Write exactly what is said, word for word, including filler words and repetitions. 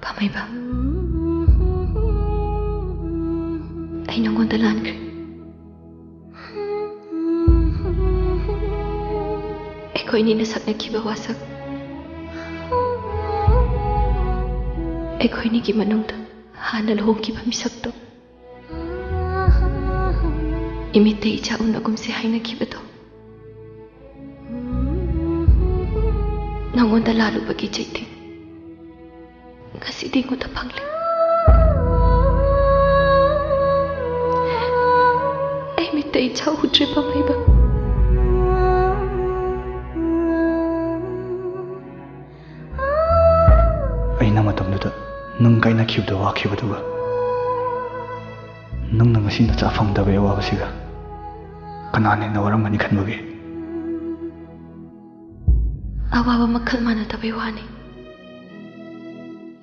ꯄꯥꯝꯍꯩꯕ, ꯑꯩ ꯅꯉꯣꯟꯗ ꯂꯥꯟꯈ꯭ꯔꯦ꯫ ꯑꯩꯈꯣꯏꯅꯤꯅ ꯁꯛꯅꯈꯤꯕ ꯋꯥꯁꯛ, ꯑꯩꯈꯣꯏꯅꯤꯒꯤ ꯃꯅꯨꯡꯗ ꯍꯥꯟꯅ ꯂꯨꯍꯣꯡꯈꯤꯕ ꯃꯤꯁꯛꯇꯣ, ꯏꯃꯤꯠꯇ ꯏꯆꯥ ꯎꯅꯒꯨꯝꯁꯦ ꯍꯥꯏꯅꯈꯤꯕꯗꯣ, ꯅꯉꯣꯟꯗ ꯂꯥꯜꯂꯨꯕꯒꯤ ꯆꯩꯊꯦꯡ ꯉꯁꯤꯗꯤ ꯑꯩꯉꯣꯟꯗ ꯐꯪꯂꯦ꯫ ꯑꯩ ꯃꯤꯠꯇ ꯏꯆꯥ ꯎꯗ꯭ꯔꯦ, ꯄꯥꯝꯍꯩꯕ꯫ ꯑꯩꯅ ꯃꯇꯝꯗꯨꯗ ꯅꯪ ꯀꯥꯏꯅꯈꯤꯕꯗꯣ ꯋꯥꯈꯤꯕꯗꯨꯒ, ꯅꯪꯅ ꯉꯁꯤ ꯅꯆꯥ ꯐꯪꯗꯕꯒꯤ ꯑꯋꯥꯕꯁꯤꯒ, ꯀꯅꯥꯅ ꯍꯦꯟꯅ ꯋꯥꯔꯝꯒꯅꯤ ꯈꯟꯕꯒꯦ? ꯑꯋꯥꯕ ꯃꯈꯜ ꯃꯥꯟꯅꯗꯕꯒꯤ ꯋꯥꯅꯤ꯫